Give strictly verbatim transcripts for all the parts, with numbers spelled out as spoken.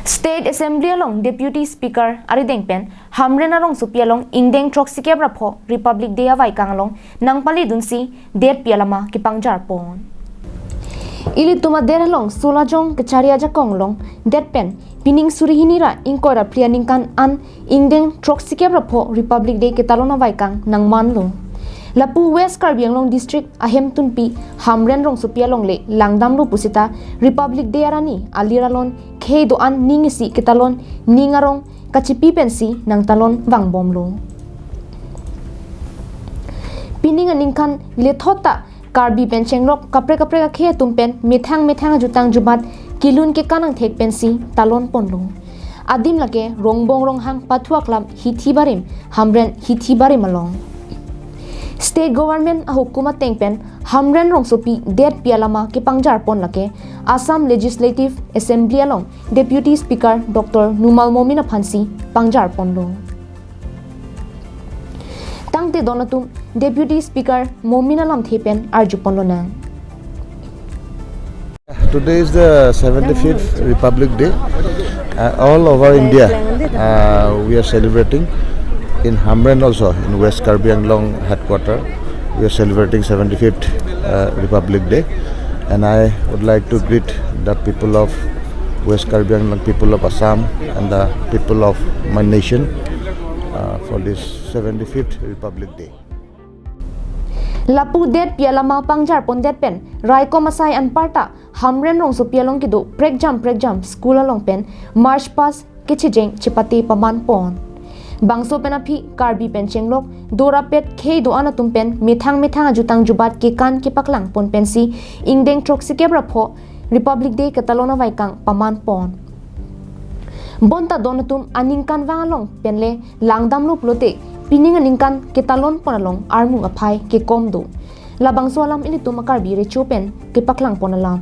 State Assembly along Deputy Speaker arideng pen Hamren arongsopi along ingdeng throksikep ra pho Republic Day avaikang along nangpali dunsi detpi alama kepangjar pon. Ilitum adet along Solajong kachari ajakong along det pen pining suri hini ra ingkoi ra phli aningkan an ingdeng throksikep ra pho Republic Day ketalon avaikang nangmanlo. Lapu West Karbi Anglong District ahemtunpi Hamren rongsopi alongle langdamlo pusita Republic Day arni alir alon khei do-an ning isi ketalon ning arong kachipi pensi nangtalon vangbomlo. Pining aningkan lethot ta Karbi pen chenglok kaprek kaprek akhei atum pen methang methang ajutang jubat kelun kekan angthek pensi talon ponlo. Adim lake Rongbong Ronghang pathu aklap hithi barim, Hamren hithi barim along. State Government ahukum ateng pen Hamren rongsopi detpi alama kepangjar pon lake Assam Legislative Assembly along Deputy Speaker Doctor Numal Momin aphansi pangjar ponlo. Tangte don atum Deputy Speaker Momin alamthe pen arju ponlonang. Today is the seventy-fifth Republic Day. Uh, all over India, uh, we are celebrating. In Hamren also, in West Karbi Anglong headquarter, we are celebrating seventy-fifth, uh, Republic Day. And I would like to greet the people of West Karbi Anglong, people of Assam, and the people of my nation, uh, for this seventy-fifth Republic Day. Lapu detpi alama pangjar pon det pen raikom asai anparta Hamren rongsopi along kedo prekjam prekjam school along pen march past kechejeng chepate paman pon. Bangso pen aphi Karbi pen chenglok dorapet khei do-an atum pen methang methang ajutang jubat kekan kepaklang pon pensi ingdeng throksikep ra pho Republic Day ketalon avaikang paman pon. Bonta don atum aningkanvang along penle langdamlo pulote pining aningkan ketalon pon along armu aphai kekom do. Labangso alam ilitum a-Karbi recho pen kepaklang pon alam.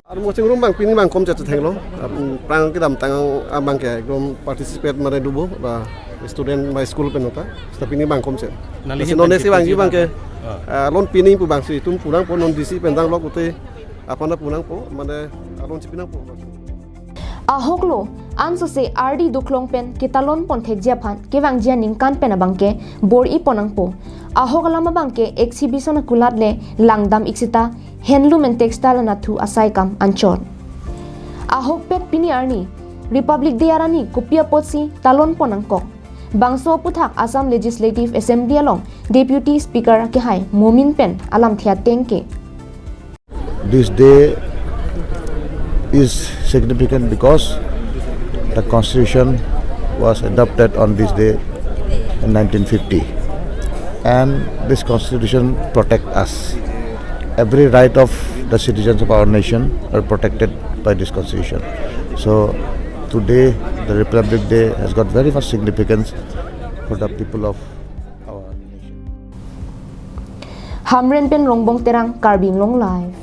Armu chingrum abang pini abang komchet chethenglo. Aphrang kedamtang abang ke ekdom participate mare dubo ba student ba school pen ota. Seta pini abang komchet. Nangli si hin non pen si abang kepuji abang ke, abang. Ah. Ah, lon pining pu abangsi itum punangpo non D C pen danglok pute aphan punangpo mane alon si pinangpo. Ahoklo, ansose ardi doklong pen ketalon pon thekji aphan kevangji aningkan pen abang ke bor-i pon nangpo. Ahok alam abang ke exhibition akulat le langdam ik sita handloom and textile anatthu asai kam anchot. Ahokpet pini arni Republic Day arni kopi apotsi talon pon nangkok. Bangso aputhak Assam Legislative Assembly along Deputy Speaker kehai Momin pen alamthe ateng ke. This day is significant because the constitution was adopted on this day in nineteen fifty, and this constitution protect us. Every right of the citizens of our nation are protected by this constitution. So today, the Republic Day has got very much significance for the people of our nation. Hamren pen Rongbong Terang, Karbi Anglong Live.